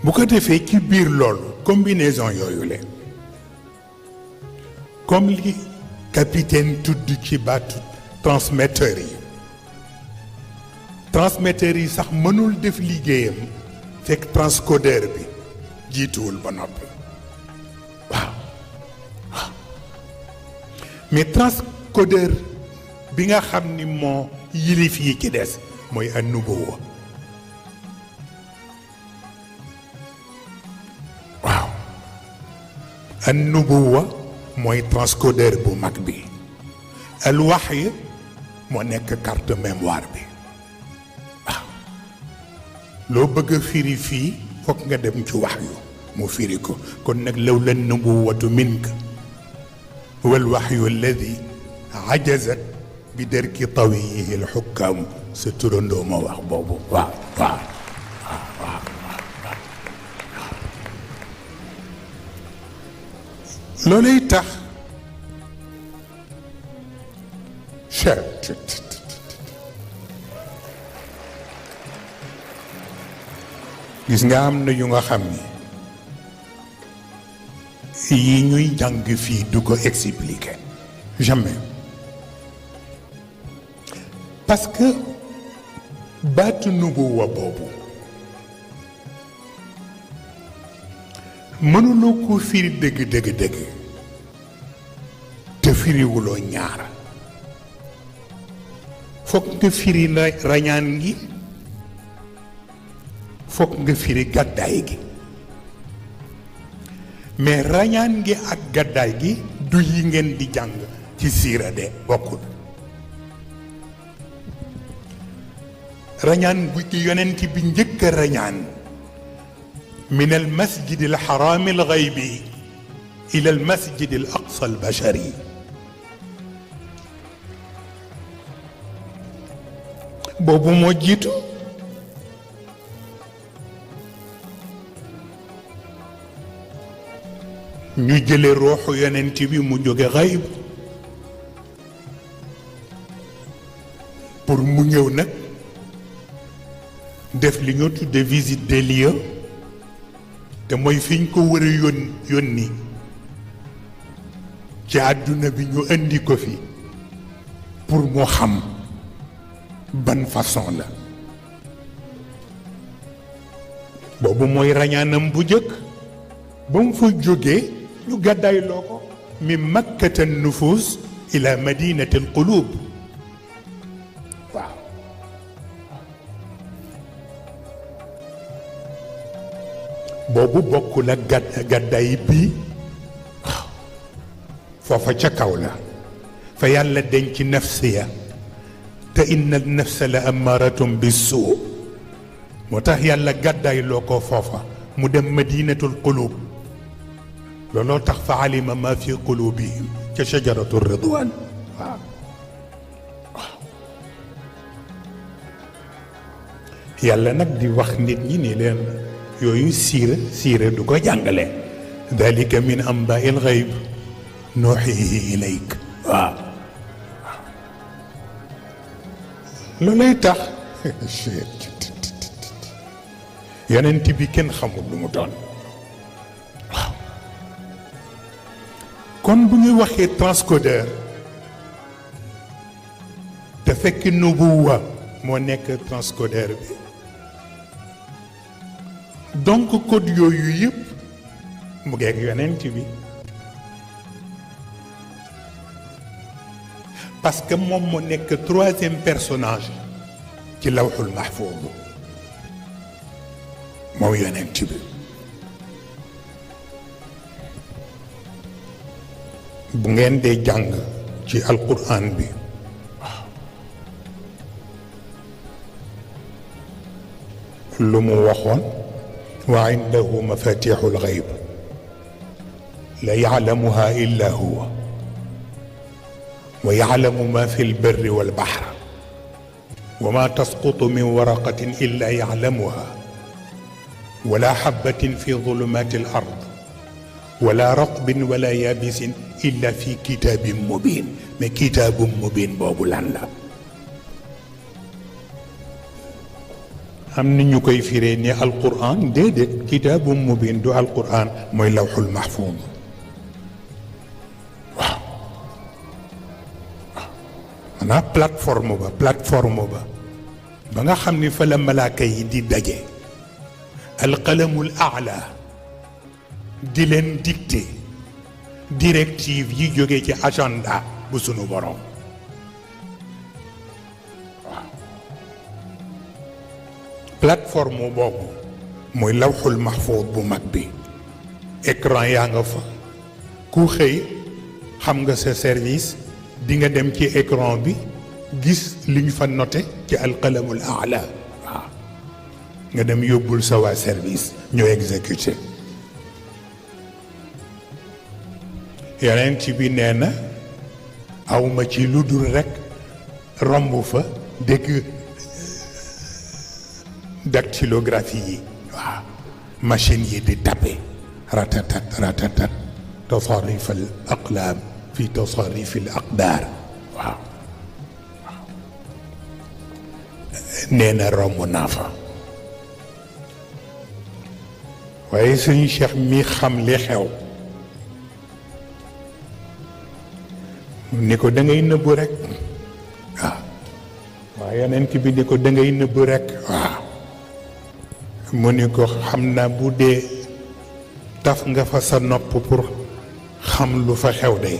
bu ko defee ci biir loolu combinaison yooyu le comme li capitaine tudd ci baatu transmetteurs yi sax mënul def liggéeyam fekk transcodeur bi jiituwul ba noppi waaw mais transcodeur bi nga xam ni moo yilif yi ci des mooy an-nubuwa waaw an-nubuwa mooy transcodeur bu mag bi al wahyi moo nekk carte mémoire bi waaw loo bëgg a firi fii fokk nga dem ci wahyu mu firi ko kon nag law la nubuwatu minka wal wahyu alladi ajazat bi derki tawiyihi al xukkaamu sa turandoo ma wax boobu waaw waaw waaw looluy tax cher gis nga am na yu nga xam ni yi ñuy jàng fii du ko expliquer jamais parce que baatu nubuwa boobu mënuloo ko firi dëgg te firiwuloo ñaar fokk nga firi rañaan gi fokk nga firi gàddaay gi mais rañaan gi ak gàddaay gi du yi ngeen di jàng ci siira de bokkul rañaan bu ci yonent bi njëkk a rañaan min al masjid al haram al ghaybi ila al masjid al aqsa al bashari boobu moo jiitu ñu jële ruuxu yonent bi mu jóge xayb pour mu ñëw nag def li ñoo tudde visite des lieux te mooy fi ñu ko war a yónni ci àdduna bi ñu indi ko fi pour mu xam ban façon la boobu mooy rañaanam bu jëkk ba mu fa jógee ñu gàddaay loo ko min makkata nufus ila madinati al qulub waaw boobu bokkul ak gàddaay bii waaw foofa ca kaw la fa yàlla denc nafsiya te inna nafsa la amaratum bissuu moo tax yàlla gàddaay loo ko foofa mu dem madinatul qulub looloo tax fa alima ma fi qulubihim ca shajaratu ridwan waaw waaw yàlla nag di wax nit ñi ni leen yooyu siira du ko jàngale dalika min ambaa'il ghayb nuuhihi ilayk waaw loolay tax yonent bi kenn xamul lu mu doon waaw kon bu ñuy waxee transcodeur te fekk nubuwa moo nekk transcodeur bi donc code yooyu yëpp mu ngeeg yonent bi parce que moom moo nekk troisième personnage ci lawxul mahfuuz moom yonent bi bu ngeen dee jàng ci alquran bi waaw lu mu waxoon wa indahu mafatixul xayb la yaclamuha illa huwa wa yaclamu ma fi lbarri walbaxr wa ma tasqutu min waraqatin illa yaclamuha wala xabatin fi zulumaati al ard wala ratbin wala yabisin illa fi kitaabin mubin mais kitaabun mubin boobu lan la am na ñu koy firee ni alquran déedéet kitaabum mubin du alquran mooy lawxul mahfuud waaw maanaam plateforme ba nga xam ni fa la malaaka yi di daje alqalamul aala di leen dicté directive yi jóge ci agenda bu sunu borom waaw plateforme boobu mooy lawxul mahfuud bu mag bi écran yaa nga fa ku xëy xam nga sa service di nga dem ci écran bi gis li ñu fa noté ci alqalamul aala waaw nga dem yóbbul sa waa service ñoo exécuté yeneen ci bi nee na awma ci lu dul rekk romb fa dégg dactylographie yi waaw machine yi di tapé ratatat ratatat tasarif al aqlaam fi tasarif al aqdaar waaw nee na romb naa fa waaye suñu cheikh mi xam li xew ni ko da ngay nëbbu rek waaw waaw yonent bi ni ko da ngay nëbbu rek waaw mu ni ko xam naa bu dee taf nga fa sa nopp pour xam lu fa xew de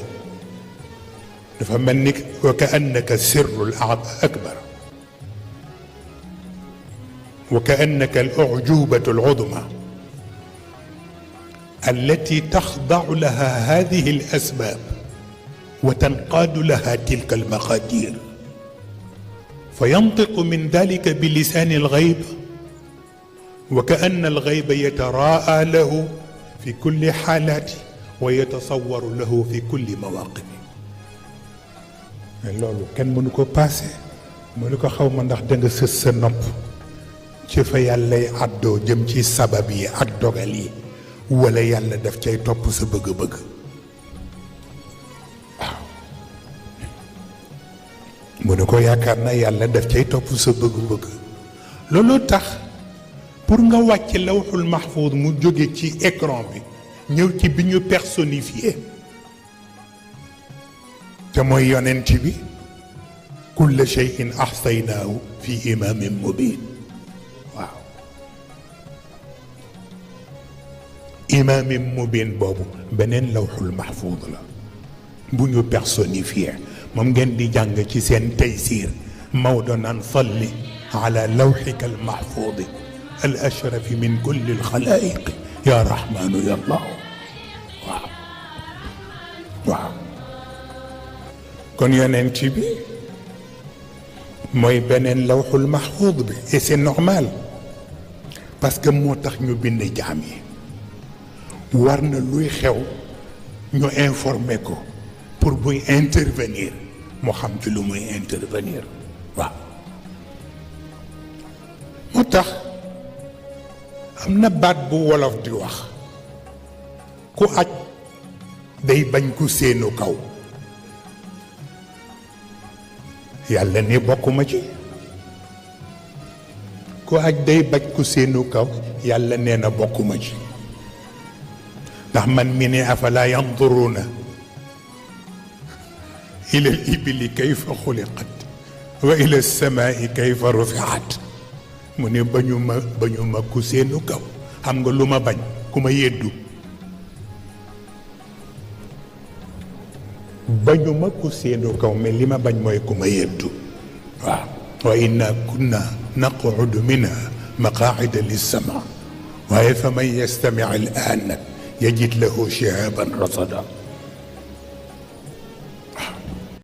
dafa mel ni wa ka annaka sirrul akbar wa ka annaka al ucjubatu al udma allati taxdacu laha hadihi al asbab wa tanqaadu laha tilka al maqadir fa yantiqu min dalika bi lisaani al gayb wa ka anna al gayba yataraa lahu fi kulli xaalaati wa yatasawwaru lahu fi kulli mawaqifi mais loolu kenn mënu ko paase mënu ko xaw ma ndax da nga sës sa nopp ci fa yàllay àddoo jëm ci sabab yi ak dogal yi wala yàlla daf cay topp sa bëgg-bëgg waaw mënu ko yaakaar na yàlla daf cay topp sa bëgg-bëgg loolu tax pour nga wàcc lawxul mahfuud mu jóge ci écran bi ñëw ci bi ñu personnifié te mooy yonent bi kulla shay'in ahsaynaahu fi imaamin mubiin waaw imaamin mubiin boobu beneen lawxul mahfuud la bu ñu personnifié moom ngeen di jàng ci seen taysiir Maodo naan salli ala lawxika al mahfuudi al ashrafi min kulli al xalaa'iq ya rahmaanu ya allah waaw waaw kon yonent bi mooy beneen lawxul mahfuud bi et c'est normal parce que moo tax ñu bind jaam yi war na luy xew ñu informer ko pour buy intervenir moo xam ci lu muy intervenir waaw moo tax am na baat bu wolof di wax ku aj day bañ ku séenu kaw yàlla ne bokkuma ci ku aj day bañ ku séenu kaw yàlla nee na bokkuma ci ndax man mi ne afala yanduruuna ila al ibili kayfa xuliqat wa ila alsamaai kayfa rufiat mu ne bañu ma ku séenu kaw xam nga lu ma bañ ku ma yeddu bañu ma ku séenu kaw mais li ma bañ mooy ku ma yeddu waaw wa inna kunna naqudu minha maqaacida lissama waaye fa man yastamic al aan yajid lahu shihaban rasada